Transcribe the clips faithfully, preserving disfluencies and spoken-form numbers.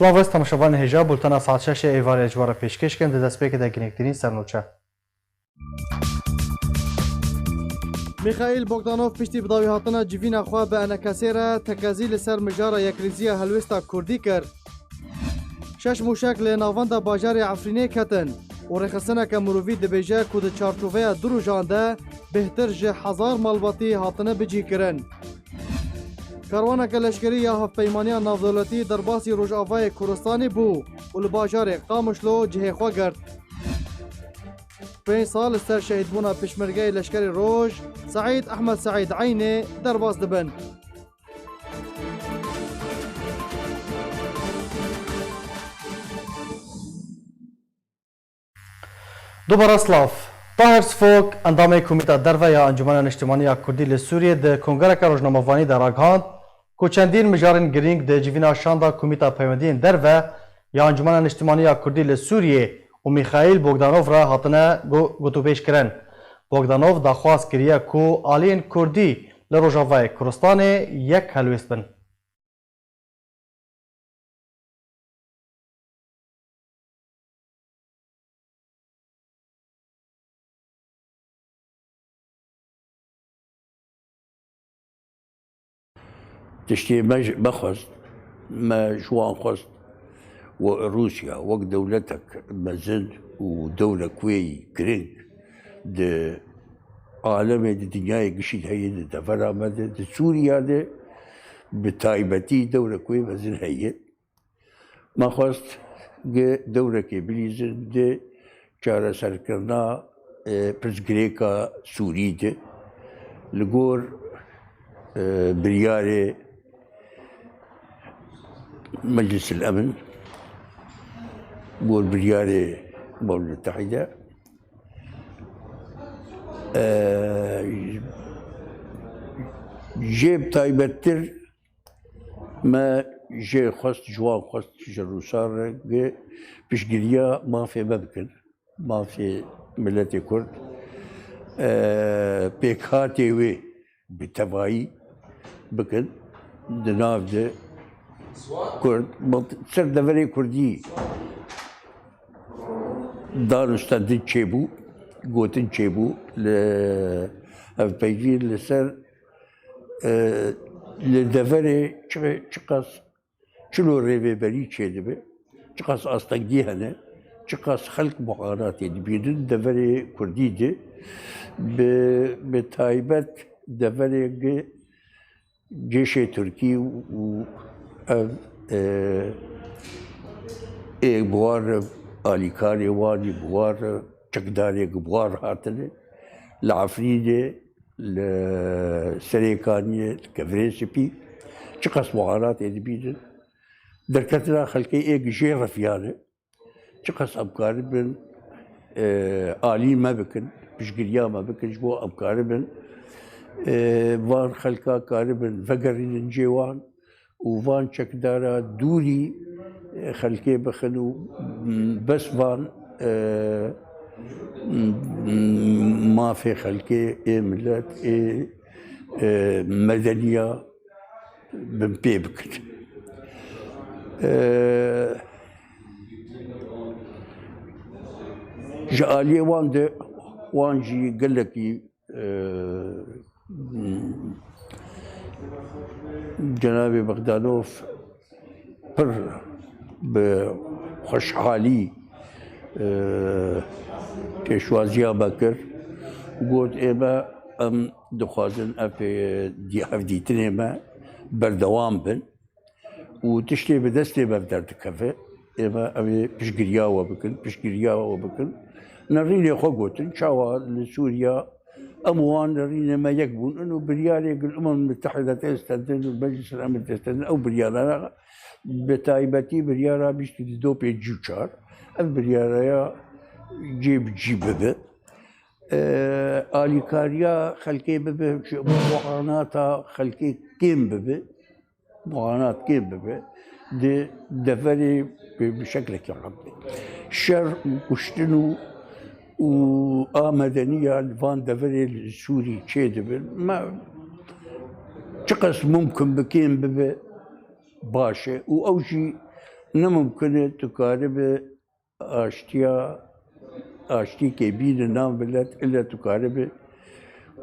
Silav û rêz temaşevanên hêja, bultena saet şeşê êvarê ji we re pêşkêş kin, di destpêkê de girîngtirîn sernoçe. Mîxaîl Bogdanov piştî bi dawî hatina civîna xwe bi ENKSê re tekezî li ser mijara yekrêziya helwêsta kurdî kir. Şeş mûşek li navenda bajarê Efrînê ketin û rêxistineke mirovî dibêje ku di çarçoveya du rojan de bêhtir ji hezar malbatî hatine bicihkirin. Karwaneke leşkerî ya Hevpeymaniya Navdewletî derbasî Rojavayê Kurdistanê bû û li bajarê Qamişlo cihê xwe girt. Pênc sal li ser şehîdbûna pêşmergeyê Leşkerê Roj, Seîd Ehmed Seîd Eynê derbas dibin. Dubare silav. Tahir Sifok, endamê Komîta Derve ya Encûmena Niştimanî ya Kurdî li Sûriyê, di kongereke rojnamevanî de ragihand ku çendîn mijarên girîng di civîna şanda Komîta Peywendiyên Derve ya Encûmena Niştimanî ya Kurdî li Sûriyê û Mîxaîl Bogdanov re hatine go-, gotûbêj kirin. Bogdanov daxwaz kiriye ku aliyên Kurdî li Rojavayê Kurdistanê yek helwêst bin. Tiştê me ji, me xwest, me ji wan xwest, we Rûsya wek dewletek mezin û dewlek wê yî giring di alemê, di dinyayê gişî de heye, di devera me de, di Sûriya de bi taybetî dewlek wê mezin heye. Me xwest gi dewrekê bilîzin di çareserkirina, e, pirsgirêka Sûrî de li gor, e, biryarê Meclisil Emin, gor biryarê Umem Mutehîde, e, jê bi taybettir Me jê xwest, ji wan xwest, ji Rûsan re gi piştgiriya mafê me bikin, mafê miletê Kurd, e, pêkhatê wê bi tevayî bikin di nav de Kurd, ser deverê Kurdî danûstendin çêbû, gotin çêbû li hevpeyvîn li ser E, li deverê çi, çiqas çilo rêveberî çêdibe, çiqas astengî hene, çiqas xelk muanatê dibînin, deverê Kurdî de bi, bi taybet deverê gi cêşê Tirkî û ev, e, ê bi wan re alîkarê wan ê bi wan re çekdarê bi wan re hatine li Efrînê, li Serêkaniyê, li Kevirê Spî, çiqas muanatê dibînin. Derketina xelkê ê gi jê refiyane, çiqas em karibin, e, alî me bikin, piştgiriya me bikin, ji bo em karibin, e, van xelka karibin vegerînin cê wan, û van çekdara dûrî, e, xelkê bixin û, m, bes van, e, m, m, mafê xelkê ê milet ê, e, medeniya binpê bikin. E, ji aliyê wan de wan jî gelekî Cenabê Bogdanov pir bi xweşhalî, e, pêşwaziya me kir. Got, ê me, em dixwazin ev, e, dî-, hevdîtinê me berdewam bin. û tiştê bi destê me derdikeve, ê me ew ê piştgiriya we bikin, piştgiriya we bikin. Nerînê xwe gotin, çawa li Sûriya em wan nerînê me yek bûn, û biryarê gil Umem Mutehîde tê stendin û Meclis Emn tê stendin, ew biryara bi taybetî biryara bîst û du pêncî û çar, ev biryaraya cê bi cî bibe. E, alîkariya xelkê bibe, ji muanata xelkê kêm bibe. Muanat kêm bibe, di deverê bi, bi şeklekî re bibe. Şer û kuştin û, û a medeniya li van deverê li Sûrî çêdibin. Me çiqas mumkin bi kêm bibe, baş e. Û ew jî Ne mumkin e tu karibe aştiya, aştîkê bîne nav milet, ille tu karibe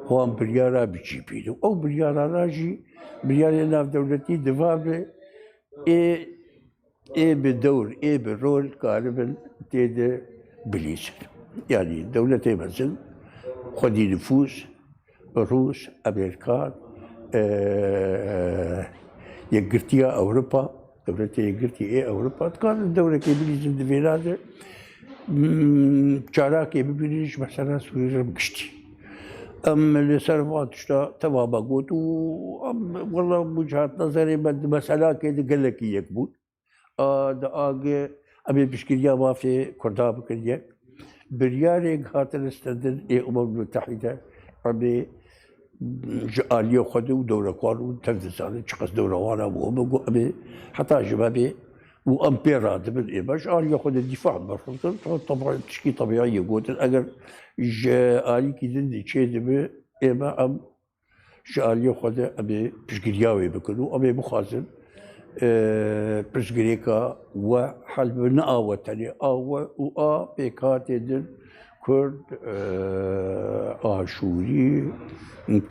wan biryara bicîbîne. Ew biryara ra jî, biryarê navdewletî diva be, ê, ê bi dewr, ê bi rol karibin tê de bilîzin. Yanî dewletê mezin, xwedî nifûs, Rûs, Amerîkan, e, Yekgirtiya Ewropa, Dewletê Yekgirtî ê Ewropa, dikarin dewrekê bilîzin di vêra de, mm, çalakê bibînin ji mesela Sûrî re bi giştî. Em li ser van tişta teva me got û em, wela, bû cihat nezerê me di meselakê de gelekî yek bûn. A, di agê em ê piştgiriya mafê Kurda bikin yek. Biryarê hatine stendin ê Umem Mutehîde, em ê ji aliyê xwe de û dewrek wan û tev dizanin çiqas dewra wan a bû, em ê got, em ê heta ji me bê û em pê radibin, ê me ji aliyê xwe de dîfa berxurtin, tişkî tebî yê gotin, eger ji alîkî din de çêdibe, ê me em ji aliyê xwe de em ê piştgiriya wê bikin û em ê bixwazin, e, pirsgirêka we hel bi, ne a we tenê, a we û a pêkhatê din, Kurd, e, Aşûrî,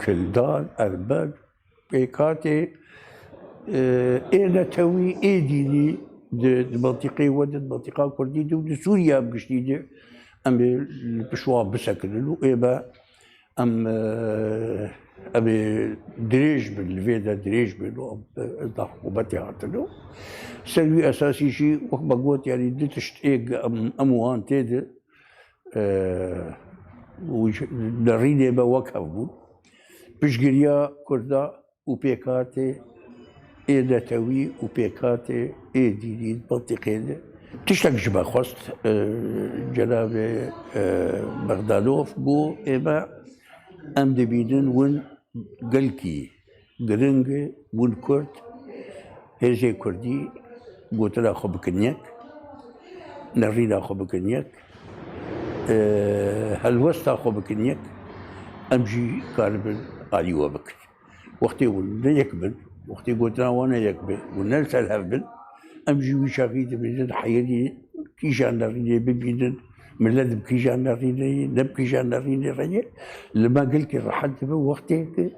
Kildan, Ermen, pêkhatê, e, ê netewî, ê dînî di, di mentiqê we de, di mentiqa Kurdî de û di Sûriya bi giştî de em ê li pişt wan bisekinin û ê me Em, e, em ê dirêj bin, li vê de dirêj bin û em, e, da hikûmetê hatine. Ser wî esasî jî wek me got, yanî du tişt ê em, em wan tê de, e, û ji nerînê me wek hev bûn. Piştgiriya Kurda û pêkhatê ê netewî û pêkhatê ê dînî di mentiqê de. Tiştek ji me xwest, e, cenabê, e, Bexdalov got, ê me em dibînin win gelkî giring e, win Kurd, hêzê Kurdî gotina xwe bikin yek, nerîna xwe bikin yek, e, helwesta xwe bikin yek, em jî karibin alî we bikin. Wextê hûn ne yek bin, wextê gotina wan ne yek be, hûn ne li ser hev bin, em jî wî çaxî dibêjin heyirî kîjan nerînê bibînin, milet bi kîjan nerînê ye, ne bi kîjan nerînê re ye, li me gelkî rehet dibe wextê ku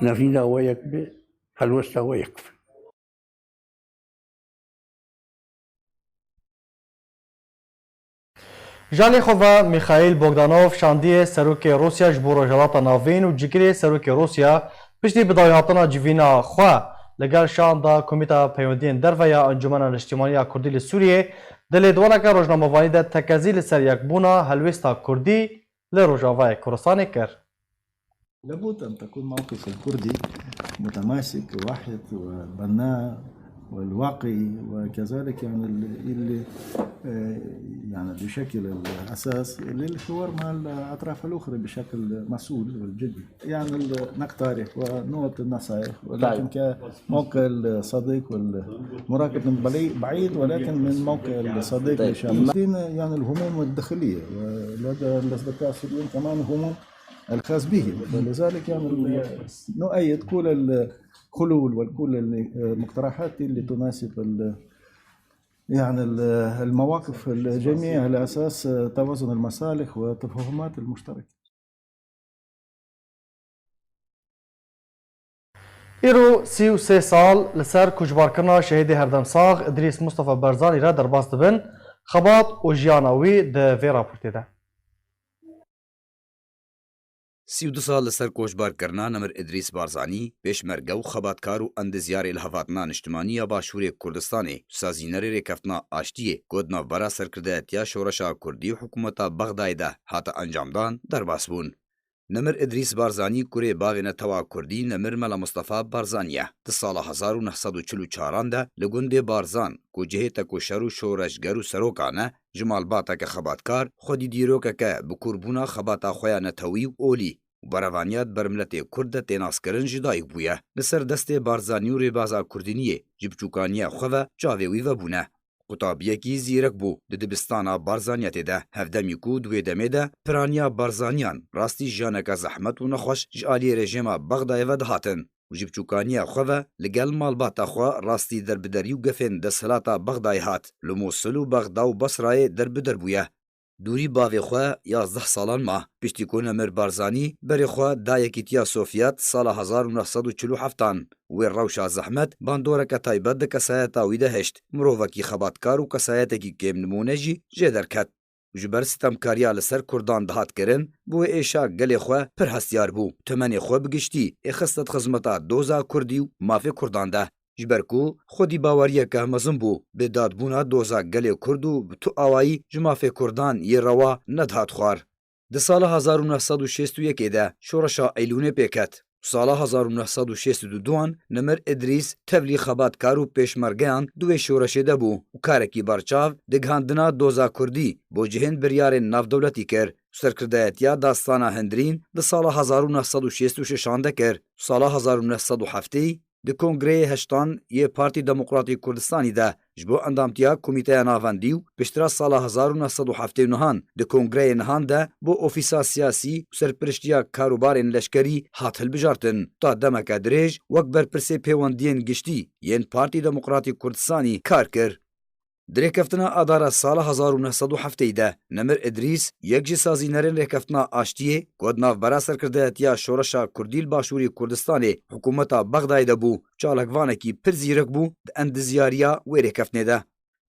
nerîna we yek be, helwesta we yek be. Ji alî xwe ve Mîxaîl Bogdanov şandiyê Serokê Rûsya ji bo Rojhilata Navîn û cîgirê Serokê Rûsya piştî bi dayîhatina civîna xwe li gel şanda Komîta Peywendiyên Derve ya Encûmena Niştimanî ya Kurdî li Sûriyê di lêdwaneke rojnamevanî de tekezî li ser yekbûna helwêsta Kurdî li Rojavayê Kurdistanê kir. لابد أن تكون موقف الكردي متماسك وواحد وبناء والواقعي وكذلك يعني اللي آه، يعني بشكل الأساس للحوار مع الأطراف الأخرى بشكل مسؤول وجدي يعني نقترح ونعطي النصائح ولكن طيب. كموقع الصديق والمراقب بعيد ولكن من موقع الصديق طيب. للشام يعني الهموم الداخلية ولدى الأصدقاء السوريين كمان هموم الخاص به فلذلك يعني نؤيد كل الحلول وكل المقترحات اللي تناسب يعني المواقف الجميع على اساس توازن المصالح والتفاهمات المشتركه. Îro sî û sê sal li ser koçbarkirina şehîdê herdemsax Idrîs Mustafa Barzanî re derbas dibin, xebat û jiyana wî di vê raportê de. Sî û du sal li ser koçbarkirina Nemir Idrîs Barzanî, pêşmerge û xebatkar û endezyarê li Hevatina Niştimanî ya Başûrê Kurdistanê, sazînerê Rêkeftina Aştiyê, ku di navbera serkirdayetiya Şoreşa Kurdî û hikûmeta Bexdayê de hate encamdan, derbas bûn. Nemir Idrîs Barzanî kurê bavê netewa Kurdî Nemir Mela Mistefa Barzanî ye. Di sala hezar û neh sed û çil û çaran de li gundê Barzan, ku cihê tekoşer û şoreşger û serokan e, ji malbateke xebatkar, xwedî dîrokeke bi kûrbûna xebata xwe ya netewî û olî û berevaniya di ber miletê Kurd de tê naskirin ji dayik bûye. Li ser destê Barzanî û rêbaza Kurdîniyê ji biçûkaniya xwe ve çavê wî vebûne. Qutabiyekî zîrek bû di dibistana Barzaniyetê de, hevdemî ku di wê demê de piraniya Barzaniyan rastî jiyaneke zehmet û nexweş ji aliyê rejêma Bexdayê ve dihatin. û ji biçûkaniya xwe ve li gel malbata xwe rastî derbiderî û gefên desthilata Bexdayê hat. Li Mûsil û Bexda û Basrayê derbider bûye. Dûrî bavê xwe yazdeh salan ma. Piştî ku Nemir Barzanî berê xwe da Yekîtiya Sovyet sala hezar û neh sed û çil û heftan, wê rewşa zehmet bandoreke taybet di kesayeta wî de hişt. Mirovekî xebatkar û kesayetekî kêmnimûne jî jê derket. Ji ber sitemkariya li ser Kurdan dihat kirin, bi wê êşa gelê xwe pir hestiyar bû. Temenê xwe bi giştî ê xiste di xizmeta doza Kurdî û mafê Kurdan de. Ji ber ku xwedî baweriyeke mezin bû bi dadbûna doza gelê Kurd û bi tu awayî ji mafê Kurdan yê rewa nedihat xwar. Di sala hezar û neh sed û şêst û yekê de şoreşa Eylûnê pêk ket. Sala hezar û neh sed û şêst û duan Nemir Idrîs tevlî xebatkar û pêşmergeyan di wê şoreşê de bû û karekî berçav di gihandina doza Kurdî bo cihên biryarên navdewletî kir û serkirdayetiya dastana Hindirîn di sala hezar û neh sed û şêst û şeşan de kir. Sala hezar û neh sed û heftê di Kongreyê Heştan yê Partî Demokratî Kurdistanî de ji bo endamtiya Komîteya Navendî û piştre sala hezar û neh sed û heftê û nehan di Kongreyê nihan de bo ofîsa siyasî û serpiriştiya karûbarên leşkerî hat hilbijartin. Ta demeke dirêj wek berpirsê pêwendiyên giştî yên Partî Demokratî Kurdistanî kar kir. Di rêkeftina Adara sala hezar û neh sed û heftê de Nemir Idrîs, yek ji sazînerên rêkeftina aştiyê ku di navbera serkirdayetiya şoreşa Kurdî li Başûrê Kurdistanê hikûmeta Bexdayê de bû, çalakvanekî pir zîrek bû di endizyariya wê rêkeftinê de.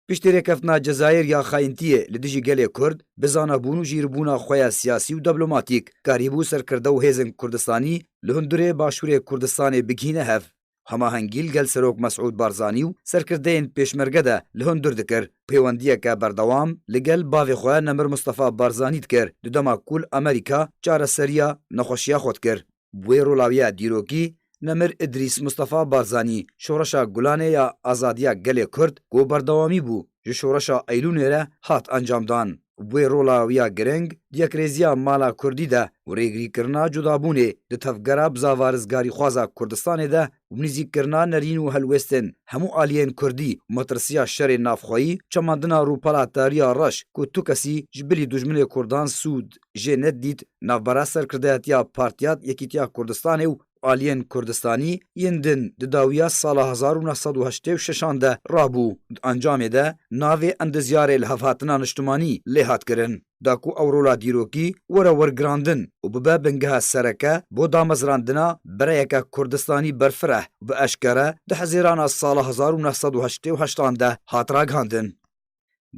Piştî rêkeftina Cezayir ya xayintiyê li dijî gelê Kurd, bi zanabûn û jîrbûna xwe ya siyasî û diplomatîk, karîbû serkirde û hêzên Kurdistanî li hundurê Başûrê Kurdistanê bigihîne hev. Hemahengî li gel Serok Mesûd Barzanî û serkirdeyên pêşmerge de li hundir dikir. Pêwendiyeke berdewam li gel bavê xwe Nemir Mustafa Barzanî dikir, di dema ku li Amerîka çareseriya nexweşiya xwe dikir. Bi wê rola wî ya dîrokî, Nemir Idrîs Mustafa Barzanî şoreşa Gulanê ya azadiya gelê Kurd ku berdewamî bû, ji şoreşa Eylûnê re hat encamdan. Bi wê rola wî ya giring, di yekrêziya mala Kurdî de û rêgirîkirina cudabûnê di tevgera bizava rizgarîxwaza Kurdistanê de û nîzîkkirina nerîn û helwêstên hemû aliyên Kurdî û metirsiya şerê navxweyî, çemandina rûpela tariya reş ku tu kesî ji bilî dujminê Kurdan sûd jê nedît, navbera serkirdayetiya Partiya Yekîtiya Kurdistanê û aliyên Kurdistanî yên din di dawiya sala hezar û neh sed û heştê û şeşan de rabû. Di encamê de navê endizyarê lihevhatina niştimanî lê hat kirin. Da ku ew rola dîrokî were wergirandin û bibe bingeha sereke bo damezrandina birayeke Kurdistanî berfireh û bi eşkere di Hezîrana sala hezar û neh sed û heştê û heştan de hat ragihandin.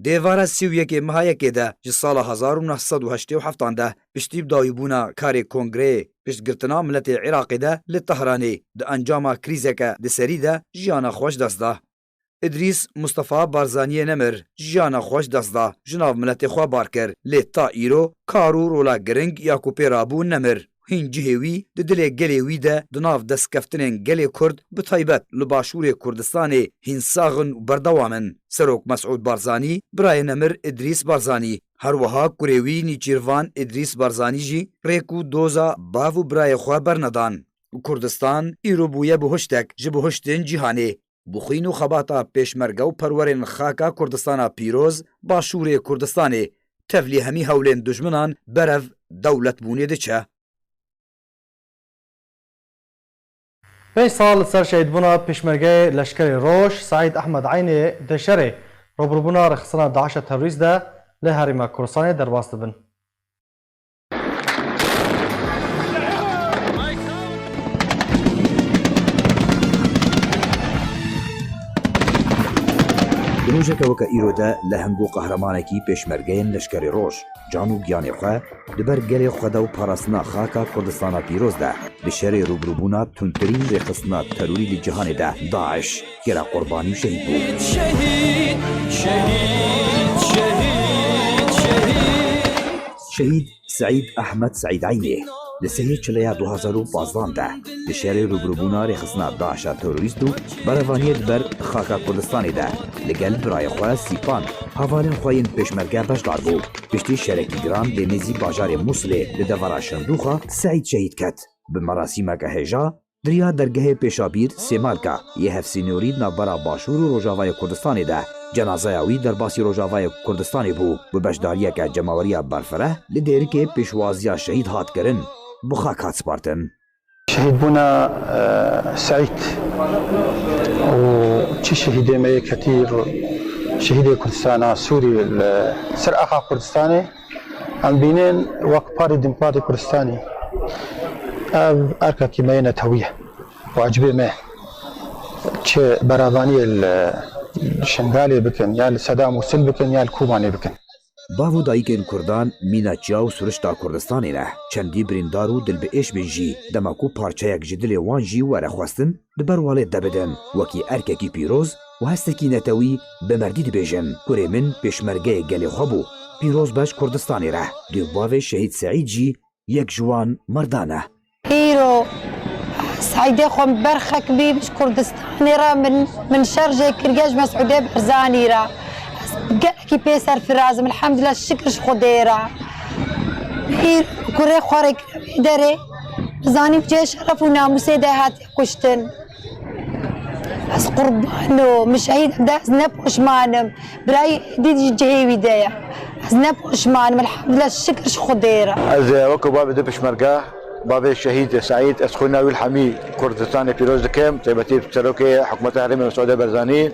Di êvara sî û yekê meha yekê de ji sala hezar û neh sed û heştê û heftan de piştî bi dawîbûna karê Kongreyê Piştgirtina Miletê Iraqê de li Tehranê di encama krîzeke di serî de jiyana xwe ji dest da. Idrîs Mustafa Barzaniyê Nemir jiyana xwe ji dest da, ji nav miletê xwe bar kir, lê ta îro kar û rola giring ya ku pê rabû nemir. Hîn cihê wî di dilê gelê wî de di nav destkeftinên gelê Kurd, bi taybet li Başûrê Kurdistanê hîn sax in û berdewam in. Serok Mesûd Barzanî, birayê nemir Idrîs Barzanî, her wiha kurê wî Nîçîrvan Idrîs Barzanî jî rêk û doza bav û birayê xwe bernedan. Kurdistan îro bûye bihuştek ji bihuştên cîhanê. Bi xwîn û xebata pêşmerge û perwerên xaka Kurdistana pîroz, Başûrê Kurdistanê, tevlî hemî hewlên dujminan berev dewletbûnê diçe. Pênc sal li ser şehîdbûna pêşmergeyê Leşkerê Roj, Seîd Ehmed Eynê, di şerê rûbirûbûna rêxistina DAIŞa terorîst de li Herêma Kurdistanê derbas dibin. Di rojeke weke îro de leheng û qehremanekî pêşmergeyên Leşkerê Roj can û giyanê xwe di ber gelê xwe de û parastina xaka Kurdistana pîroz de di şerê rûbirûbûna tundtirîn rêxistina terorî li cîhanê de, DAIŞ, kêra qurbanî û şehîd bû. Şehîd, şehîd, şehîd, şehîd. Şehîd Seîd Ehmed Seîd Eynê di sehê çileya du hazar û pazdan de di şerê rûbirûbûna rêxistina DAIŞa terorîst û berevaniyê di ber xaka Kurdistanê de li gel birayê xwe Sîpan, hevalên xwe yên pêşmerge beşdar bû. Piştî şerekî giran lê nêzî bajarê Mûsilê li devera Şendûxa Seîd şehîd ket. Bi merasîmeke hêja di riya dergehê Pêşabîr Sêmalka yê Hevsînorî di navbera Başûr û Rojavayê Kurdistanê de cenazaya wî derbasî Rojavayê Kurdistanê bû. Bi beşdariyeke cemaweriya berfireh li dêrikê pêşwaziya şehîd hat kirin, bi xak hat spartin. Şehîdbûna, e, Seîd û çi şehîdê me yê ketî, şehîdê Kurdistana Sûrî li ser axa Kurdistanê, em bînin wek parê demokratê Kurdistanê. Ev erkekî me yê netewî ye. Wacibê me çi beravaniyê li Şingalê bikin, ya li Seda Mûsil bikin, ya li Kobanê bikin. Bav û dayikên Kurdan mîna çiya û sirişta Kurdistanê ne. Çendî birîndar û dilbiêş bên jî dema ku parçeyek ji dilê wan jî were xwestin, di ber walê de bidin. Wekî erkekî pîroz û hestekî netewî bi merdî dibêjin, kurê min pêşmergeyê gelê xwe bû. Pîroz be ji Kurdistanê re. Dê û bavê Şehîd Seîd jî yek ji wan merdan e. Îro Seîdê xwe min berxek bî ji Kurdistanê re min, min şer jê kiriye ji Mesûdê Berzanî re. Ez gelekî pê serfiraz im, elhamdulillah, şikir ji Xwedê re. Îro kurê xwe rê kire vê derê, zanîm cihê şeref û namûsê de hatiye kuştin. Ez qurban o, min şehîd de, ez ne poşman im. Birayê dî jî cihê wî de ye. Ez ne poşman im, elhamdulillah, şikir ji Xwedê re. Ez, e, wekî bavê du pişmerge, bavê Şehîd Seîd, ez xwîna wî li hemî Kurdistanê pîroz dikim, taybetî serokê Hikûmeta Herêmê Mesûdê Berzanî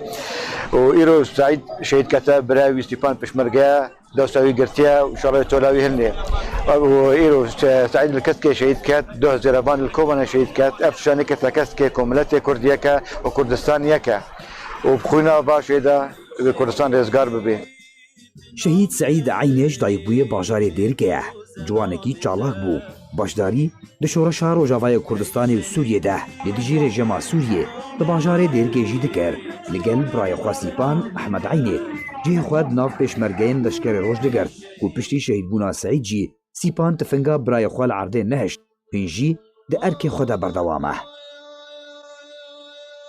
û îro Seîd şehîd kete, birayê wî Stîpan pişmerge, dosta wî girtiye û şalê tola wî hilnê. Û îro Se-, Seîd li Keskê şehîd ket, doh Zêrevan li Kobanê şehîd ket. Ev tişta nêke te Keskê ku miletê Kurd yek e û Kurdistan yek e. Û bi xwîna va şehîda Kurdistan rêzgar bibe. Şehîd Seîd Eynê ji dayikbûyê bajarê Dêrikê ye. Ciwanekî çalak bû. Beşdarî di şoreşa Rojavayê Kurdistanê û Sûriyê de li dijî rejîma Sûriyê di bajarê Dêrikê jî dikir. Li gel birayê xwe Sîpan Ehmed Eynê cihê xwe di nav pêşmergeyên Leşkerê Roj digirt ku piştî şehîdbûna Seîd jî Sîpan tifinga birayê xwe li erdê nehişt, hîn jî di erkê xwe de berdewam e.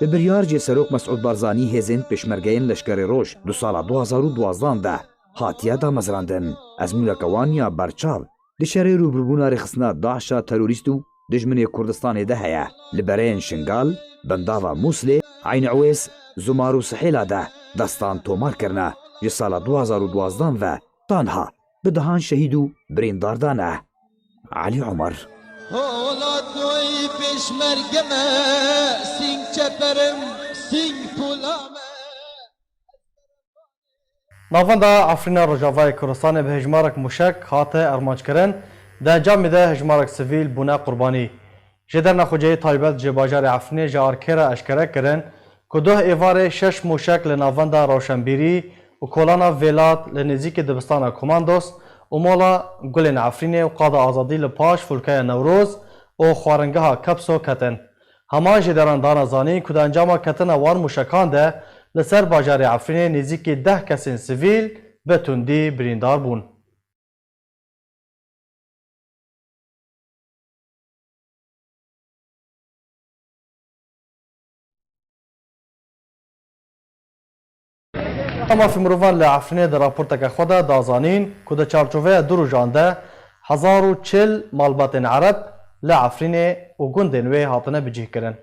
Bi biryar jê Serok Mesûd Barzanî hêzên pêşmergeyên Leşkerê Roj di sala du hazar û duwazdeh de hatiye damezrandin. Ezmûneke wan ya berçav di şerê rûbirûbûna rêxistina DAIŞa terorîst û dijminê Kurdistanê de heye. Li bereyên Şingal, Bindava Mûslê, Eyn Ewês, Zumar û Sihêla de destan tomar kirine. Ji sala du hazar û duwazdeh ve tanha bi dehan şehîd û birîndar dane. Elî Omer. Polat oy pêşmerge me, sîng çeperim, sîng pula me. Navenda Efrîna Rojavayê Kurdistanê bi hejmarek mûşek hate armanckirin, di encamê de hejmarek sivîl bûne qurbanî. Jêderna xuceyê taybet ji bajarê Efrînê ji arkê re eşkere kirin ku duh êvarê şeş mûşek li navenda Rewşenbîrî û Kolana Vêlat li nêzîkî dibistana Komandos û Mola Gulên Efrînê û Qada Azadî li paş Fulkeya Newroz û xwaringeha Kepso ketin. Hema jêderan dane zanîn ku di encama ketina wan mûşekan de li ser bajarê Efrînê nêzîkî deh kesên sivîl bi tundî birîndar bûn. Mafê mirovan li Efrînê di raporteke xwe de da zanîn ku di çarçoveya du rojan de hezar û çil malbatên Ereb li Efrînê û gundên wê hatine bicihkirin.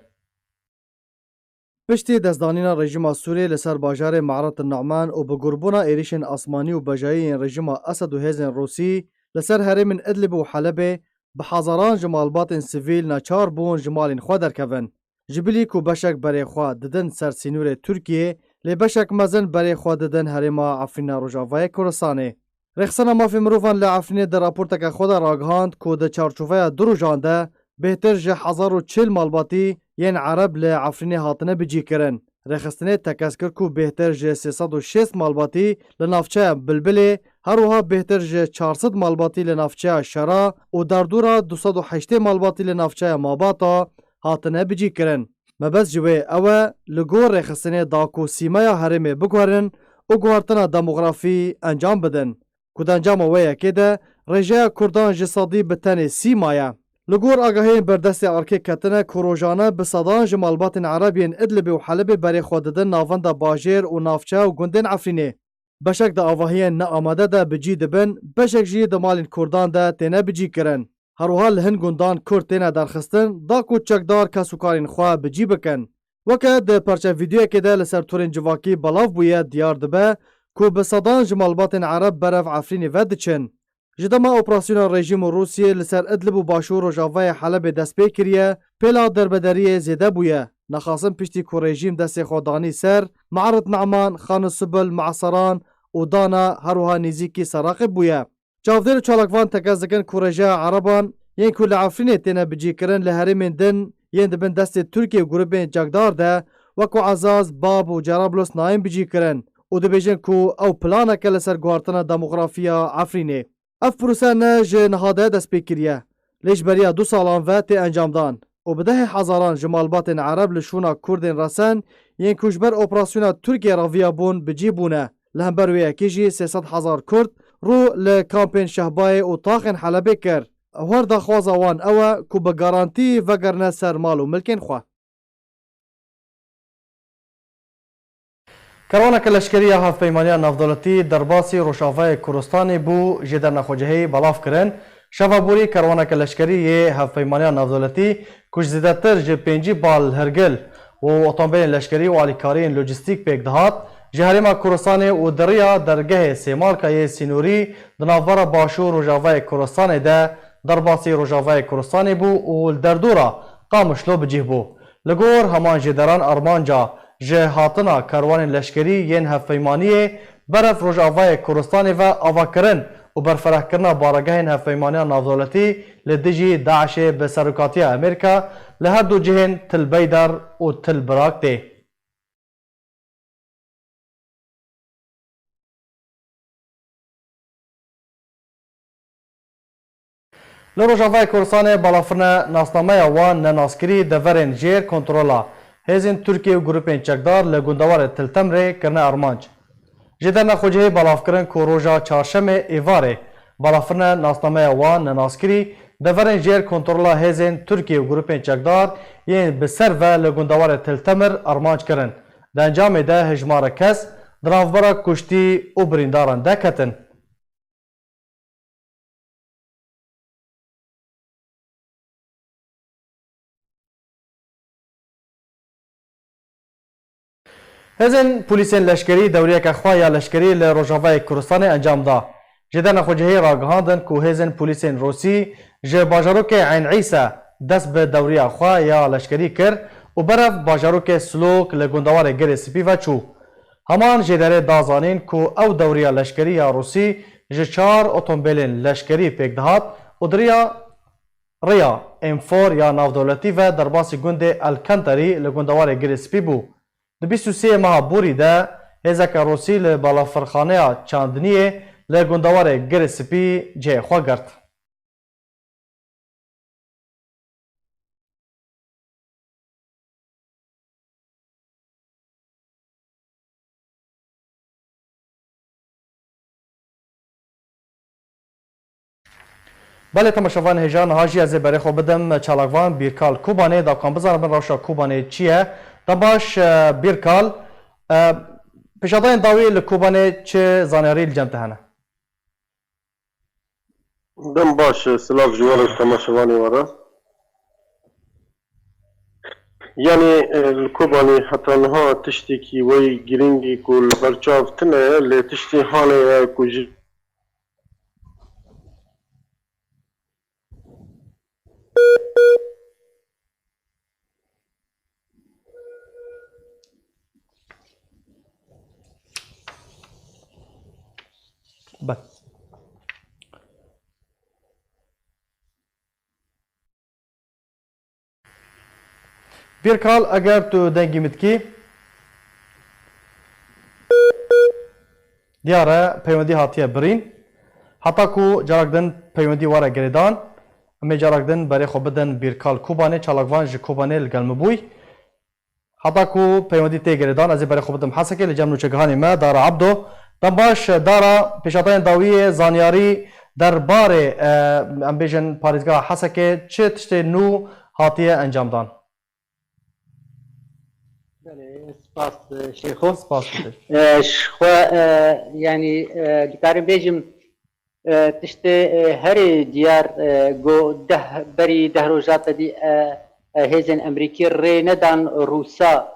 Piştî destdanîna rejîma Sûriyê li ser bajarê Me'ret Nu'man û bi gurbûna êrişên asmanî û bejayî yên rejîma Esed û hêzên Rûsî li ser herêmên Idlib û Helebê, bi hezaran ji malbatên sivîl naçar bûn ji malên xwe derkevin. Ji bilî ku beşek berê xwe didin ser sînorê Tirkiyê, lê beşek mezin berê xwe didin herêma Efrîna Rojavayê Kurdistanê. Rêxistina Mafê Mirovan li Efrînê di raporteke xwe de ragihand ku di çarçoveya du rojan de bêhtir ji hezar û çil malbatî yên Ereb li Efrînê hatine bicihkirin. Rêxistinê tekez kir ku bêhtir ji sê sed û şêst malbatî li navçeya Bilbilê, her wiha bêhtir ji çar sed malbatî li navçeya Şera û derdora du sed û heştê malbatî li navçeya Mabata hatine bicihkirin. Mebest ji wê ew e, li gor rêxistinê da ku sîmeya herêmê biguherin û guhertina demografî encam bidin, ku di encama wê yekê de rêjeya Kurdan ji sedî bi tenê sî maye. Li gor agahiyên berdestê arkê ketine ku rojane bi sedan ji malbatên Ereb yên Idlibê û Helebê berê xwe didin navenda bajêr û navçe û gundên Efrînê. Beşek di avahiyên neamade de bi cî dibin, beşek jî di malên Kurdan de têne bicîkirin. Her wiha li hin gundan Kurd têne derxistin, da ku çekdar kes û karên xwe bi cî bikin. Weke di parçe vîdeoyekê de li ser torên civakî belav bûye, diyar dibe ku bi sedan ji malbatên Ereb berev Efrînê ve diçin. Ji dema operasyona rejîm û Rûsiyê li ser Idlib û başûr rojavayê Helebê dest pê kiriye, pêla derbederiyê zêde bûye. Nexasin piştî ku rejîm destê xwe danî ser Me'rit Ne'man, Xan Sibil, Me'seran û Dana, her wiha nêzîkî Seraqib bûye. Çavdêr û çalakvan tekez dikin ku rêjeya Ereban yên ku li Efrînê têne bicihkirin li herêmên din yên di bin destê Tirkiye û grûpên çekdar de wekû Ezaz, Bab û Cerablos nayên bicihkirin û dibêjin ku ew planeke li ser guhartina demografiya Efrînê. Ev prose ne ji niha de dest pê kiriye, lê ji beriya du salan ve tê encamdan û bi dehê hezaran ji malbatên Ereb li şûna Kurdên resen yên ku ji ber operasyona Tirkiye reviyabûn bi cî bûne. Li hember wê yekê jî sê sed hezar Kurd rû li kampên Şehbayê û taxên Helebê kir. Her daxwaza wan ew e ku bi garantî vegerine ser mal û milkên xwe. Kerwaneke leşkerî ya Hevpeymaniya Navdewletî derbasî Rojavayê Kurdistanê bû, jêderna xwecihî belav kirin. Şeva borî kerwaneke leşkerî yê Hevpeymaniya Navdewletî ku ji zêdetir ji pêncî bal hirgil û otomobîlên leşkerî û alîkariyên lojîstîk pêk dihat, ji Herêma Kurdistanê û di riya dergehê Sêmalka yê sînorî di navbera Başûr Rojavayê Kurdistanê de derbasî Rojavayê Kurdistanê bû û li derdora Qamişlo bi cih bû. Li gor heman jêderan armanca ji hatina kerwanên leşkerî yên hevpeymaniyê berev Rojavayê Kurdistanê ve avakirin û berfirehkirina baregehên Hevpeymaniya Navdewletî li dijî DAIŞê bi serokatiya Amerîka li her du cihên Til Beydar û Til Birak tê. Li Rojavayê Kurdistanê balafirine nasnameya wan nenaskirî deverên jêr kontrola hêzên Tirkiye û grûpên çekdar li gundewarê Til Temrê kirine armanc. Jêderna xwecihî belav kirin ku roja çarşemê êvarê balafirine nasnameya wan nenaskirî deverên jêr kontrola hêzên Tirkiye û grûpên çekdar yên bi ser ve li gundewarê Til Temir armanc kirin. Di encamê de hejmara kes di navbera kuştî û birîndaran de ketin. Hêzên polîsên leşkerî dewriyeke xwe ya leşkerî li Rojavayê Kurdistanê encam da. Jêderna xwecihî ragihandin ku hêzên polîsên Rûsî ji bajarokê Eyn Îse dest bi dewriya xwe ya leşkerî kir û berev bajarokê Silok li gundewarê Girê Spî ve çû. Heman jêderê da zanîn ku ew dewriya leşkerî ya Rûsî ji çar otomobîlên leşkerî pêk dihat û di riya riya Enfor ya navdewletî ve derbasî gundê El Kenterî li gundewarê Girê Spî bû. Di bîst û sê meha borî de hêzeke Rûsî li balafirxaneya çandiniyê li gundewarê Girê Spî cihê xwe girt. Belê, temaşevan hêja niha jî ez ê berê xwe bidim çalakvan Bîrkal Kobanê, da ku em bizanibin rewşa Kobanê çi ye. Dem baş, e, Bîrkal, e, pêşadayên dawî li Kobanê çi zanyarî li cem te hene? Dem baş, silav ji we re, temaşevanê we re. Yanî, e, li Kobanê heta niha tiştekî wey girîngî ku li ber çav tune ye, lê tiştê hanê ye ku ji Be. Bîrkal, eger tu dengî min dikî, diyar e, peywendî hatiye birîn. Heta ku carak din peywendî were girêdan, em ê carak din berê xwe bidin Bîrkal Kobanê, çalakvan ji Kobanê li gel min bûy. Heta ku peywendî tê girêdan, ez ê berê xwe bidim Hesekê, li cem nûçegihanê me, Dara Ebdo. Dem baş, Dara, pêşatayên dawiyê zanyarî derbarê, e, em bêjin parêzgeha Hesekê çi tiştê nû hatiye encamdan? Belê, spas, e, Şêxo. Spas dike. E, ji xwe, e, yanî, e, dikarim bêjim, e, tiştê, e, herî diyar, e, ku deh, berî deh roja tedî, e, e, hêzên Emerîkî rê nedan Rûsa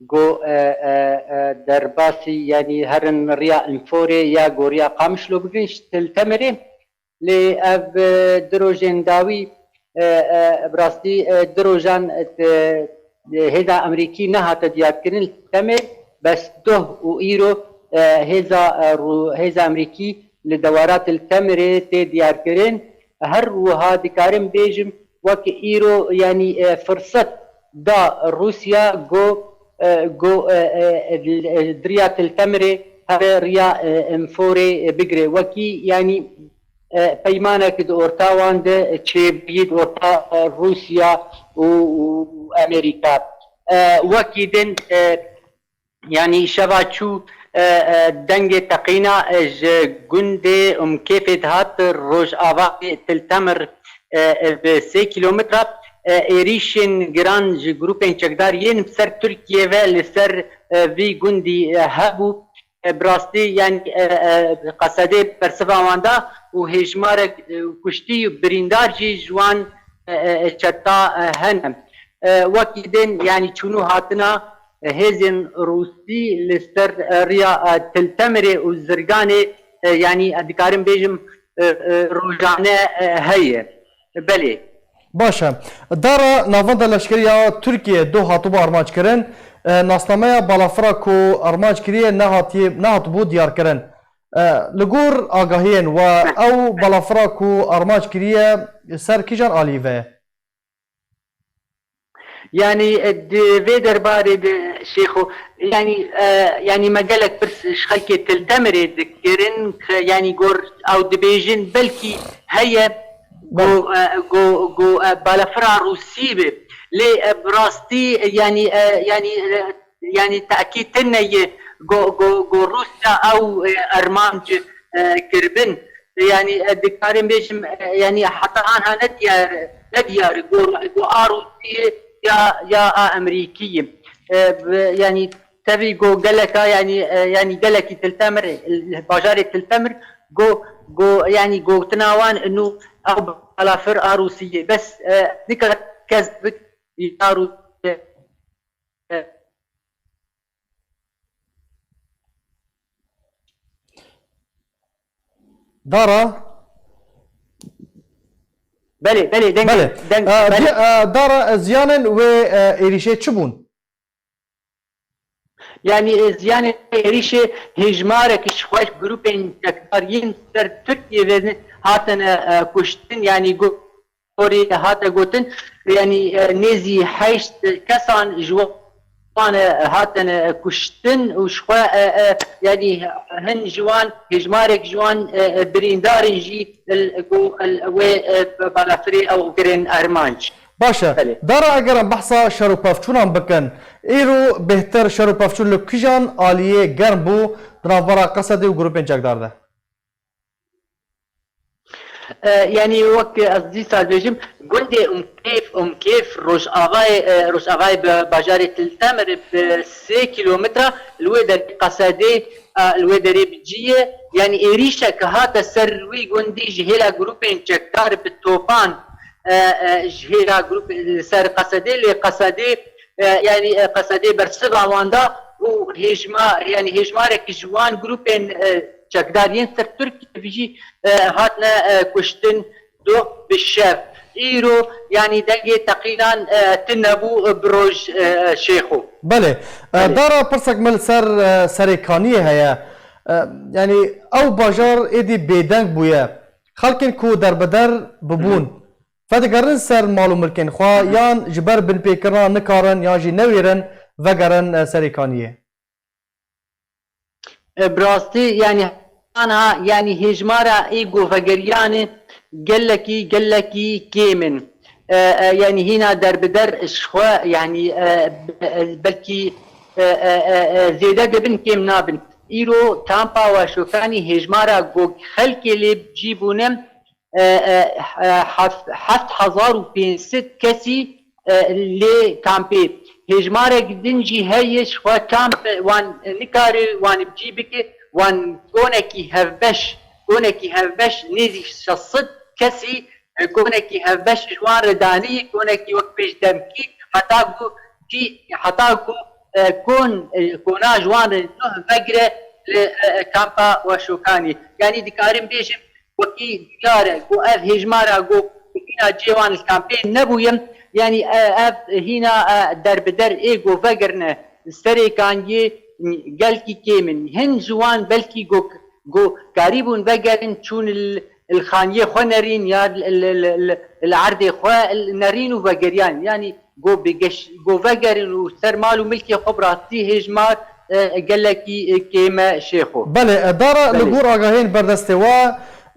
ku, e, e, e, derbasî, yanî herin riya Înforê ya ku riya Qamişlo bigrin ji Til Temirê. Lê ev, e, du rojên dawî, e, e, bi rastî, e, du rojan, e, hêza Amerîkî nehate diyarkirin li Temê, bes doh û îro, e, hêza, e, Rû-, hêza Amerîkî li dewara Til Temirê tê diyarkirin. Her wiha dikarim bêjim, wek îro, yanî, e, firset da Rûsya ku, e, ku, e, e, e, di riya Til Temirê here riya, e, Enforê bigire. Wekî, yanî, e, peymanek di orta wan de çêbûyî, di orta, e, Rûsya û, û Amerîka. E, wekî din, e, yanî şeva çû, e, e, dengê teqîna, e, ji gundê Umkêfê dihat rojavayê Til Temir, e, e, bi sê kîlometre, e, êrîşên giran ji grûpên çekdar yên ser Tirkiye ve li ser, e, vî gundî, e, hebû. E, bi rastî, yanî, e, e, qesedê bersiva wan da û hêjmarek, e, kuştî û birîndar jî ji wan, e, e, çeta, e, hene. E, wekî din, yanî çûn û hatina, e, hêzên Rûsî li ser, e, riya, e, Til Temirê û Zirganê, e, yanî, e, dikarim bêjim, e, e, rojane, e, heye. Belê. Baş e. Dara navenda leşkerî ya Tirkiyê doh hatibû armanckirin, e, nasnameya balafira ku armanc kiriye nehatiye, nehatibû diyarkirin. E, li gor agahiyên we, ew balafira ku armanc kiriye ser kîjan alî ve ye? Yanî, e, di vê derbarê de Şêxo, yanî, e, yanî me gelek pirs ji xelkê Til Temirê dikirin, ke, yanî gor ew dibêjin, belkî heye ku, Belê. e, ku, ku, e, balafira Rûsî be. Lê, e, bi rastî, e, yanî, e, yanî, e, yanî tekîd tune ye ku, ku, ku Rûsya ew, e, armanc, e, kiribin. Yanî, e, dikarim bêjim, e, yanî heta anha ne diyar, ne diyar e, ku, ku a Rûsiyê ya, ya a Amerîkiyê. E, bi, yanî tevî ku geleka, yanî, e, yanî gelekî Til Temir, e, bajarê Til Temir, ku, ku, yanî gotina wan nû ew balafir a Rûsiyê. Bes, e, nikare kes bik ya Rûsiyê. E, Dara? Belê, belê, dengê, Belê. deng, E, belê. di-, e, Dara, e, ziyanên wê, e, êrîşê çi bûn? Yanî, e, ziyanê êrîşê hêjmarek ji xwe grûpên çekdar yên ser Tirkiyê ve hatine, e, kuştin, yanî go-, gorî hate gotin, yanî, e, nêzî heşt kesan ji wan, e, hatine kuştin û ji xwe, e, e, yanî hin ji wan, hêjmarek ji wan, e, e, birîndar in jî, il, ku, il, wê, e, balafirê ew kirin armanc. Baş e. Belê. Dara eger em behsa şer û pevçûnan bikin, îro bêhtir şer û pevçûn li kîjan aliyê germ bû di navbera Qesedê û grûpên çekdar de? E, yanî wek ez dîsa dibêjim, gundê Umkêf, Umkêf rojavayê, e, rojavayê bi bajarê Til Temir bi sê kîlometre li wê derê Qesedê, e, li wê derê bi cî ye. Yanî êrîşek hate ser wî gundî ji hêla grûpên çekdar bi topan, e, e, ji hêla grûp, e, ser Qesedê, lê Qesedê, e, yanî, e, Qesedê bersiva wan da û hêjma, yanî hêjmarek ji wan grûpên, e, çekdar yên ser Tirkiye jî, e, hatine, e, kuştin doh bi şev. Îro, yanî dengê teqînan, e, tune bû, e, bi roj, e, Şêxo. Belê. E, Belê. Dara pirsek min li ser, e, Serê Kaniyê heye. E, yanî ew bajar êdî bêdeng bûye. Xelkên ku derbider bibûn, Hı hı. vedigerin ser mal û milkên xwe Hı hı. yan ji ber binpêkirina nikarin yan jî newêrin vegerin, e, Serê Kaniyê? E, bi rastî, yanî, ana, yanî hêjmara ê ku vegeriyan e gelekî, gelekî kêm in. E, e, yanî hîna derbider ji xwe, yanî, e, e, belkî, e, e, e, e, zêde dibin, kêm nabin. Îro kampa Weşokanî hêjmara ku xelkê lê bi cî bûne, e, e, e, heft, heft hezar û pênc sed kesî, e, lê kampê. Hêjmarek din jî heye ji xwe kamp wan nikare wan bi cî bike, wan konekî hevbeş, konekî hevbeş nêzî şeş sed kesî, e, konekî hevbeş ji wan re danî, konekî wek pêşdemkî, heta ku cî, heta ku, e, kon, e, kona ji wan re nuh vegire li, e, e, kampa Weşokanî. Yanî dikarim bêjim, Wekî diyar e ku ev hêjmara ku hîna cêwan li kampê nebûye, yanî, e, ev hîna, e, derbider ê ku vegirine serê kangiyê gelkî kêm in. Hin ji wan belkî ku, ku karîbûn vegerin çûn li, li xaniyê xwe nerîn ya li, li, li, li, li erdê xwe nerîn û vegeriyan. Yanî go bi geş-, go vegerin û ser mal û milkê xwe bi rastî hêjmar, e, gelekî, e, kêm e şêxo. Belê, e, dara li Belê. gor agahiyên berdestê we,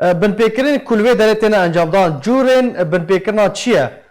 e, binpêkirin ku li wê derê têne encamdan, cûrên, e, binpêkirina çi ye?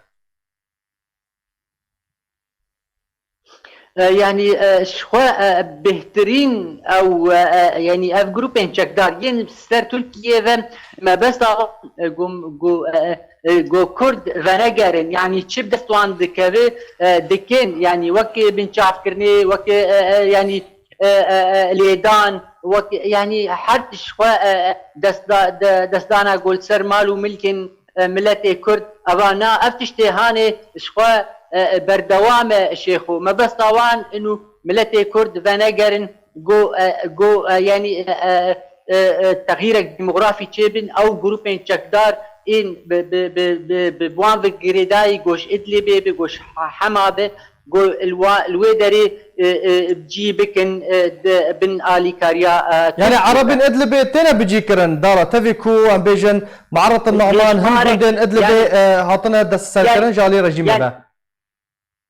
E, yanî, e, ji xwe, e, bêhtirîn ew, e, e, yanî ev grûpên çekdar yên ser Tirkiyê ve mebesta, e, go, go, e, e, go Kurd venegerin, yanî çi bi dest wan dikeve, e, dikin, yanî wekî binçavkirinê, wekî, e, e, yanî, e, e, e, lêdan, wekî, yanî her tişt xwe, e, e, destda-, de-, destdana go li ser mal û milkên, e, miletê Kurd, eva na, ev tiştê hanê ji xwe, e, e, berdewam e şêxo. Mebesta wan inu miletê Kurd venegerin, go, e, go, e, yanî, e, e, e, e, texyîrek demografî çêbin, ew grûpên çekdar ên bi, bi, bi, bi, bi wan ve girêdayî go ji Idlibê be, go ji Hema be, go li wa-, li wê derê, e, e, cî bikin, e, di bin alîkariya, e, Yani Tirkiyê Erebên be. Idlibê têne bicî kirin, dara tevî ku em bêjin Muharret Nu'man, hin Hêjmarek, gundên Idlibê, yani, e, hatine destserkirin yani, ji alî rejîmê yani, ve.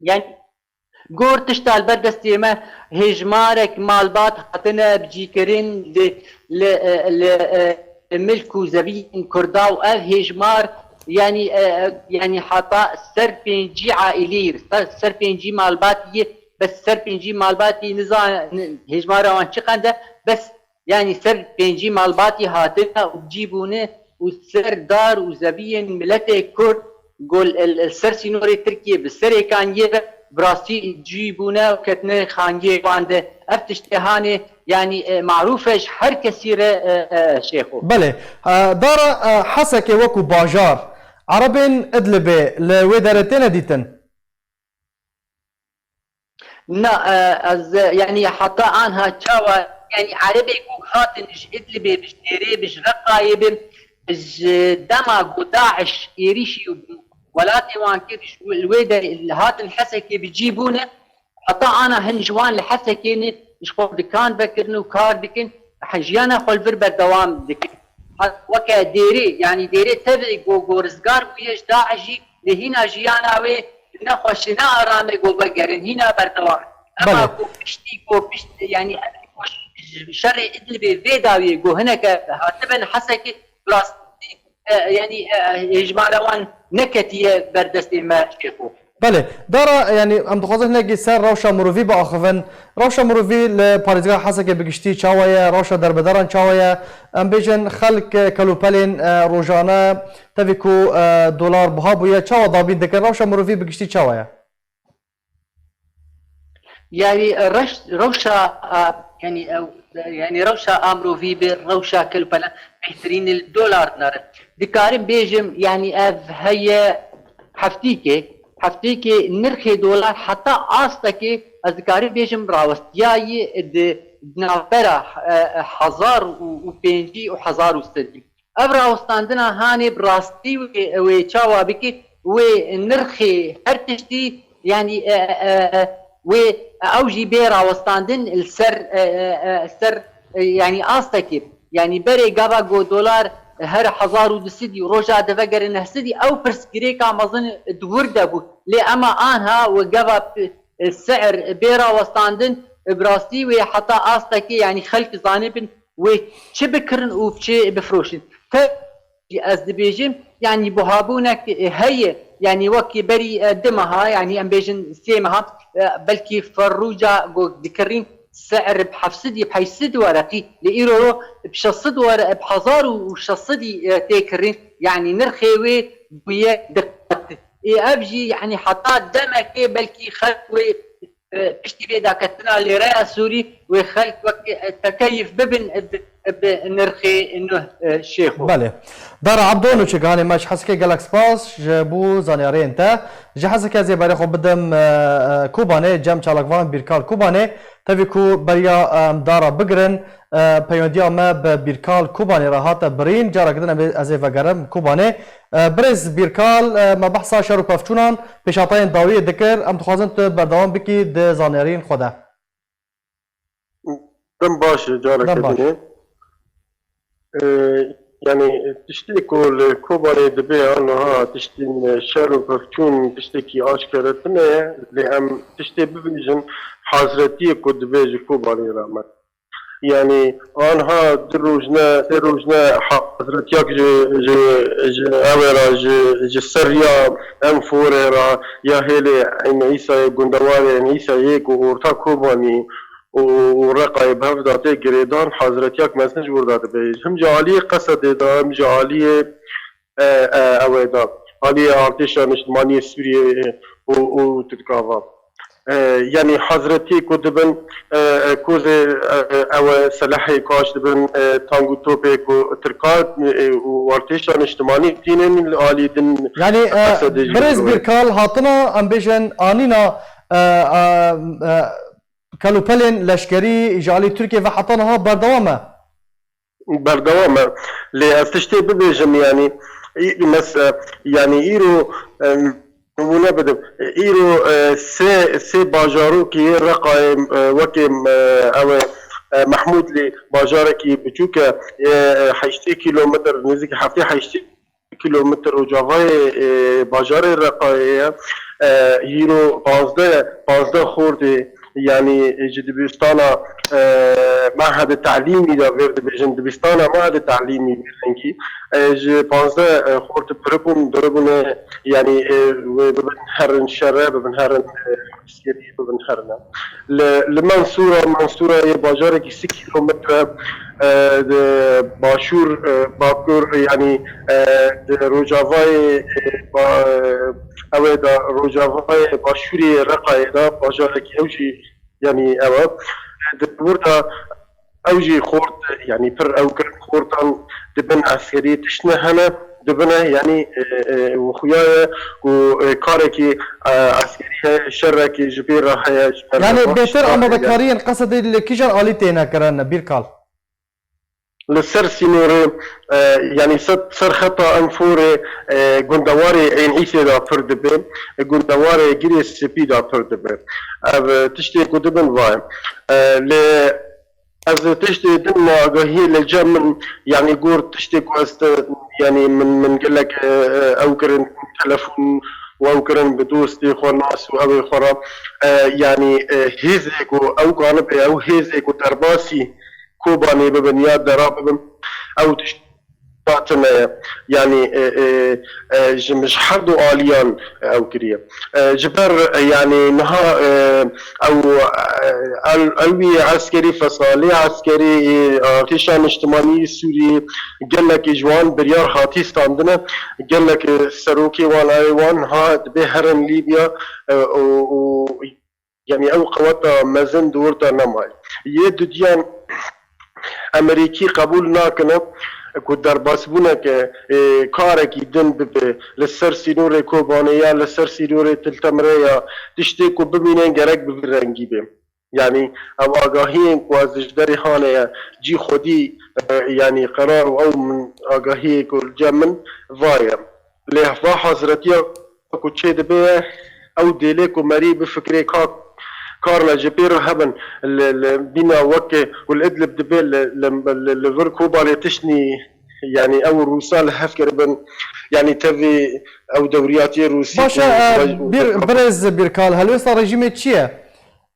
Yani, gor tişta li ber destê me, hêjmarek malbat hatine bicîkirin li, li, e, li, e, milk û zeviyên Kurda û ev hêjmar, yani, e, yani heta ser pêncî aîlî, ser, ser pêncî malbatî, bes ser pêncî malbatî nizan, hêjmara wan çi qend e, bes, yani ser pêncî malbatî hatine û cî bûne û ser dar û zeviyên miletê Kurd gol el, el ser sînorê Tirkiyê bi serê kaniyê ve bi rastî cî bûne û ketine xaniyê wan de. Ev tiştê hanê, yani, e, marûf e ji her kesî re, e, e, şêxo. Belê. E, dara, e, Hesekê wekû bajar, Erebên Idlibê li wê derê têne dîtin? Na, e, ez, e, yani heta anha çawa, yani Erebê ku hatin ji Idlibê, bi ji Dêrê, bi ji Reqayê bin, ji dema ku DAIŞ êrîşî welatê wan kir, ji li wê de hatin Hesekê bi cî bûne, heta ana hin ji wan li Hesekê ne ji xwe dikan vekirin û kar dikin, he, jiyana xwe li vir berdewam dikin. Ha, weke Dêrê, yani Dêrê tevî ku, ku rizgar bûye ji DAIŞ jî, lê hîna jiyana wê nexweş, ne arame ku vegerin, hîna berdewam e. Ema Belê. ku piştî, ku piştî, yani, şerê Idlibê vê dawiyê ku hineke hatibin Hesekê, bi rastî, e, yani, e, hêjmara wan neketiye ber destê me şêxo. Belê, dara, yani, em dixwazin hinekî ser rewşa mirovî biaxivin. Rewşa mirovî li parêzgeha Hesekê bi giştî çawa ye? Rewşa derbedaran çawa ye? Em bêjin xelk, e, kelûpelên, e, rojane tevî ku, e, dolar biha bûye, çawa dabîn dikin? Rewşa mirovî bi giştî çawa ye? Yani, e, reş-, rewşa, e, yani, e, yani, rewşa a mirovî bi rewşa kelûpele bêhtirîn li dolar dinere. Dikarim bêjim, yani, ev heye heftîkê, heftîkê nirxê dolar heta astekê, ez dikarim bêjim, rawestiyayî di, di navbera, e, e, hezar û pêncî û hezar û sedî. Ev rawestandina hanê bi rastî wê, wê çawa bike, wê nirxê her tiştî, yanî, e, e, e, wê ew jî bê rawestandin li ser, e, e, e, ser, e, yanî astekê. Yanî berê gava ku dolar her hezar û du sedî, roja di vegerin neh sedî, ew pirsgirêka mezin di wir de bû. Lê ema anha we gava p-, e, si'ir bê rawestandin, e, bi rastî wê heta astekê, yanî xelk zanibin, wê çi bikirin û çi bifiroşin. Te ez dibêjim, yanî buhabûnek heye, yanî wekî berî, e, du meha, yanî em bêjin sê meha, e, belkî ferrûca ku dikirîn si'ir bi heft sedî, bi heşt sed wereqî, lê îro bi şeş sed were-, bi hezar û şeş sedî, e, tê kirîn, yanî nirxê wê bûye diqet. Ê ev jî, yanî heta demekê belkî xelk wê e, piştî vê daketina lêreya Sûrî wê xelk wek, e, tekeyif bibin, e, di, bi nirxê nuh, e, şêxo. Belê. Dara Ebdo, nûçeganê me ji Hesekê gelek spas ji bo zanyariyên te. Ji Hesekê ez ê berê xwe bidim, e, e, Kobanê, cem çalakvan Bîrkal Kobanê. Tevî ku beriya em dara bigirin, e, peywendiya me bi Bîrkal Kobanê re hate birîn. Careke din em ê, ez ê vegerim Kobanê. E, birêz Bîrkal, e, me behsa şer û pevçûnan, pêşhatayên dawiyê dikir. Em dixwazin tu berdewam bikî di zanyariyên xwe de. Dem baş e, careke Dem baş. dinê. Ee, yani tiştê ku li Kobanê dibe ya niha tiştên şer û pevçûn tiştekî aşkere tune ye. Lê em tiştê bibêjin hazretiyê ku dibe ji Kobanê re me. Yani anha du rojne, sê rojne hazretiyak ji, ji, ji ew ra, ji, ji ser ya em forê ra ya hêlê Eyn Îsayê, gundewarê Eyn Îsayê ku orta Kobanî û, û Reqayê bi hev de tê girêdan, hazretiyak mezin ji wir de dibe. Him ji aliyê Qesedê de, him ji aliyê, e, e, ewê de, aliyê artêşa niştimaniyê Sûriyê û, û Tirka ve. E, yanî hazretiyê ku dibin, e, e, kozê, e, e, ew e, selehê kaş dibin, e, tang û topê ku Tirka, e, û artêşa niştimanî tînin li alî din Yanî, e, Qesedê jî birêz diroye. Bîrkal hatina, em bêjin, anîna, e, e, e, kelûpelên leşkerî ji alî Tirkiyê ve heta niha berdewam e? Berdewam e. Lê ez tiştê bibêjim, yanî, î-, mes-, e, yanî îro, e, nimûne bidim. Îro, e, sê, sê bajarokê yê Reqayê, e, wekê, e, ew e, e, Mehmûdlî bajarekî biçûk e, e, heştê kîlometr, nêzîkî heftê heştê kîlometr rojavayê, e, bajarê Reqayê ye. E, hîro panzdeh, panzdeh xortê, yanî ji dibistana, e, mehedê telîmî de vêr dibêjin, dibistana mehedê telîmî vê rengî, e, ji panzdeh, e, xort piribûn, diribûne, yanî, e, wê bibin herin şere, bibin herin, e, eskerî, bibin herine. Li, li Mensûra, Mensûra yê bajarekî sî kîlometre, e, di başûr, e, bakur, yanî, e, di rojavayê, e, ba-, e, ew ê de rojavayê başûrê Reqayê de bajarekî ew jî, yanî ew e. Di wir de ew jî xort, yanî pir ew kirin xortan dibin eskerî tişt ne hene, dibine, yanî, e, e, û xuya ye ku, e, karekî, e, eskerî heye, şerekî ji bê re heye, ji ber Yanî bêtir amadekariyên Qesedê li kîjan alî têne kirin, Bîrkal? Li ser sînorê, e, yanî ser, ser xeta Enforê, e, gundewarê Ên Îsê de pir dibe, e, gundewarê Girê Spî de pir dibe. Ev, e, tiştê ku dibin va ye. E, lê ez tiştê din me agahiyê li cem min, yanî got tiştê ku ez te, yanî min, min gelek, e, e, ew kirin telefon û ew kirin bi dostê xwe nas û ew ê xwe re, e, yanî, e, hêzê ku ew kanibe, ew hêzê ku derbasî Kobanê bibin ya dera bibin, ew tişt hatine ye. Yanî, e, e, e, ji, ji her du aliyan ew kiriye. E, ji ber, e, yanî niha, e, ew, e, el-, elwî eskerî, fesalê eskerî, e, artêşa niştimanî Sûriyê gelekî ji wan biryar hatî standine, gelek, e, serokê wan, ew ê wan niha dibê herin Lîbya, e, û, û Yanî ew qeweta mezin di wir de nemaye. Yê dudiyan Emerîkî qebûl nakine ku derbasbûneke, e, karekî din bibe li ser sînorê Kobanê ya li ser sînorê Til Temrê ya tiştê ku bimîne gerek bi vî rengî be. Yanî ev agahiyên ku ez ji derê hane ye cî xwedî, e, yanî qerar û ew min agahiyê ku li cem min va ye. Lê va hazretiya ku çêdibe ye, ew dêlê ku merî bifikirê ka karine ji pê re hebin, li, li bîna weke ku li Idlib dibe, li, li, li, li vir Kobanê tiştnî, yanî ew Rûsa li hev kiribin, yanî tevî ew dewriyatiyê Rûsî Baş e, ku e, vaj-, bir, birêz Bîrkal, helwêsta rejîmê çi ye?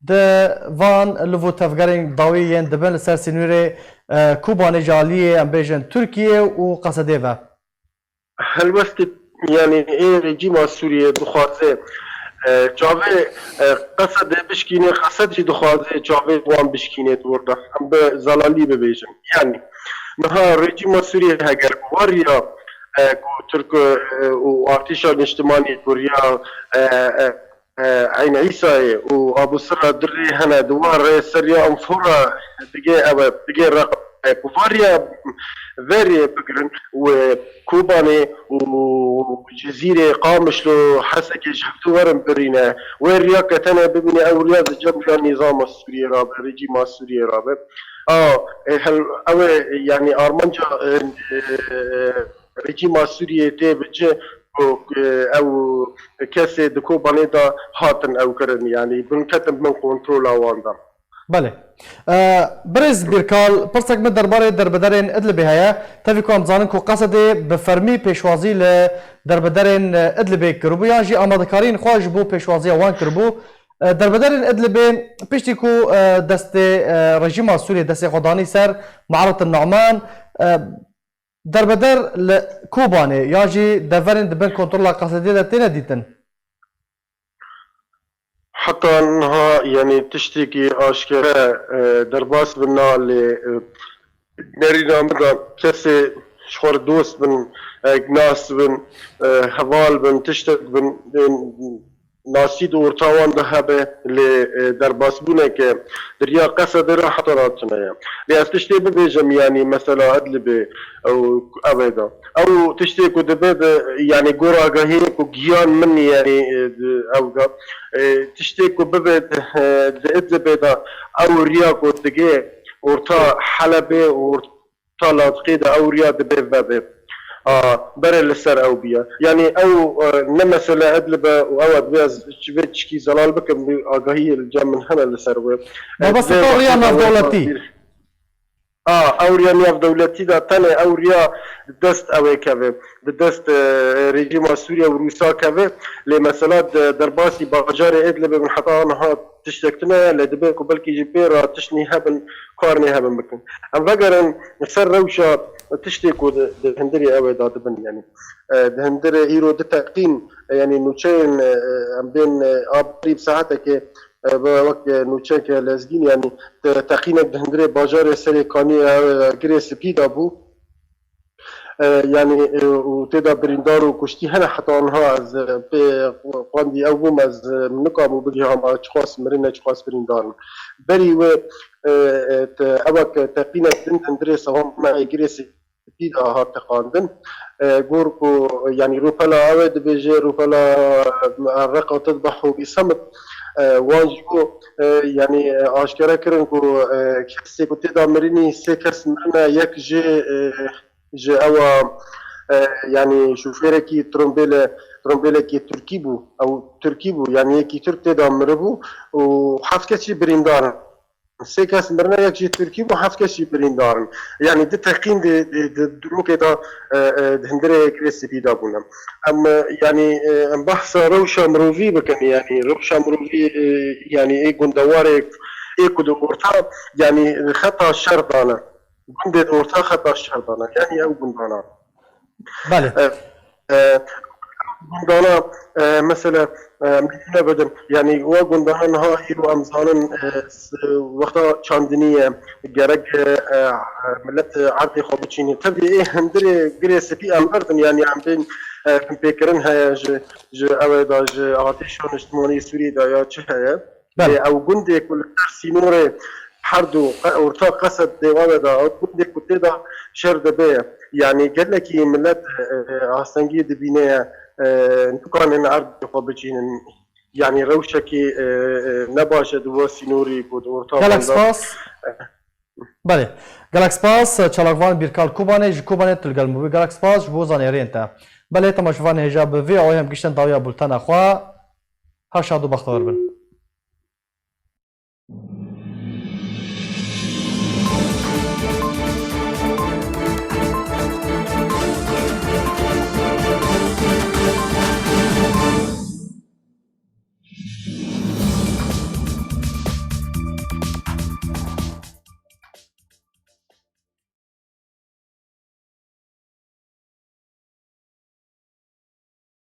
Di van liv û tevgerên dawî yên dibin li ser sînorê, e, Kobanê ji aliyê, em bêjin, Tirkiyê û Qesedê ve. Helwestî, yanî ê rejîma Sûriyê dixwaze, e, çavê, e, Qesedê bişkîne, Qesed jî dixwaze çavê wan bişkîne di wir de. Em bi zelalî bibêjin. Yanî niha rejîma Sûriyê heger bi weriya, e, ku Tirk, e, û artêşa niştimanî ku riya, e, e, e, Eyn Îsayê û Abu Sira Dirrê hene di wan rê ser ya Enfora digê ev e, digê Reqayê Ku va riya verê bigirin û Kobanê û Cizîrê, Qamişlo, Hesekê ji hevdû werin birîne. Wê riya ke tenê bibîne ew riya di cem riya nîzama Sûriyê rabe, rejîma Sûriyê rabe. A, e, hel-, ew ê, yanî armanca, e, e, rejîma Sûriyê tê bi cih ku, e, ew kesê di Kobanê de hatin ew kirin, yanî bin ketin bin kontrola wan de. Belê. E, Birêz Bîrkal, pirsek min derbarê derbederên Idlibê heye. Tevî ku em dizanin ku Qesedê bi fermî pêşwazî li derbederên, e, Idlibê kiribû, yan jî amadekariyên xwe ji bo pêşwaziya wan kiribû. E, derbederên Idlibê piştî ku, e, destê, e, rejîma Sûriyê destê xwe danî ser Me'ret Nu'man, e, derbeder li Kobanê ya jî deverên di bin kontrola Qesedê de têne dîtin? Heta niha, yanî tiştekî aşkere, e, derbas bin na lê, e, nerîna min de kesê ji xwe re dost bin, e, nas bin, e, heval bin, tiştek bin, e, nasî di orta wan de hebe, lê, e, derbasbûneke di riya Qesedê re heta niha tune ye. Lê ez tiştê bibêjim, yanî mesela Idlibê ew, ev ê de. Ew tiştê ku dibe di, yanî gor agahiyê ku gihan min, yanî, e, di, ew de, e, tiştê ku bibe di, e, di Idlibê de ew riya ku digê orta Helebê û orta Ladiqê de ew riya dibe vebe. A, berê li ser ew biya. Yanî ew, e, ne mesele Idlib e û ew e, divê ez ji vê tişkî zelal bikim, agahiyê li cem min hene li ser wê. E, Mabesta divê te riya wextê de wê navdewletî. A, ew riya navdewletî de tenê ew riya di dest ew ê keve, di dest, e, rejîma Sûriye û Rûsa keve. Lê mesela di derbasî bajarê Idlibê min heta niha tiştek tune ye, lê dibe ku belkî jî pê re tiştnî hebin, karnê hebin bikin. Em vegerin ser rewşa tiştê ku di, di hundirê ew ê de dibin, yanî, e, di hundirê îro di teqîn, e, yanî nûçeyên, e, e, em bên, e, a berî bi saetekê, e, bi wek, e, nûçeyeke lezgîn, yanî te-, teqînek di hundirê bajarê Serê Kaniyê, e, Girê Spî de bû. E, yanî, e, û tê de birîndar û kuştî hene heta niha ez, e, pê xwendî ew bûm, ez, e, nikaribû bigihama çiqas mirine, çiqas birîndar in. Berî wê, e, e, te-, ewek teqînek din hundirê Sewamê Girê Spî de hat teqandin. E, gor ku, yanî rûpela ew ê dibêje, rûpela, e, Reqa Tidbah û Bîsemit, e, wan ji bo, e, yanî, e, aşkere kirin ku, e, kesê ku tê de mirînî sê kes mirine, yek jê, e, ji ewa, e, yanî şofêrekî trombêle-, trombêlekî Tirkî bû. Ew Tirkî bû, yanî yekî Tirk tê de miribû û heft kes jî birîndar in. Sê kes mirine, yek jî Tirkî bû, heft kes jî birîndar in. Yanî di teqîn di, di, di dirokê de, e, e, di hundirê Girê Spî de bûne. Em, e, yanî, e, em behsa rewşa mirovî bikin, yanî rewşa mirovî, e, yanî ê gundewarê ê ku di orta, yanî xeta şer dane. Gundê di orta xeta şer dane. Yanî ew gundana. Belê. E, e, gundana, e, mesela, e, mîtine bidim. Yanî we gundana niha îro em zanin, e, s-, wexta çandinî ye. Gerek, e, e, millet, e, erdê xwe biçîne. Tevî ê hundirê Girê Spî em berdin. Yanî em bên, e, binpêkirin heye ji, ji ew ê de, ji Artêşa Niştimanî Sûriyê de ya çi heye. Belê. Lê ew gundê ku li ser sînorê herdu qe-, orta Qesedê û ew ê de, ew gundê ku tê de şer dibe, yanî gelekî millet, e, e, astengî dibîne ye, e, nikanin erdê xwe biçînin. Yanî rewşekî, e, e, ne baş e di bo sînorî ku di orta Gelek wan de. Spas. Belê. Gelek spas, çalakvan Bîrkal Kobanê ji Kobanê tu li gel min bû. Gelek spas ji bo zanîngeriyên te. Belê, temaşevanê hêja bi vê awayê em giştin dawiya bultena xwe. Her şad û bextewar bin.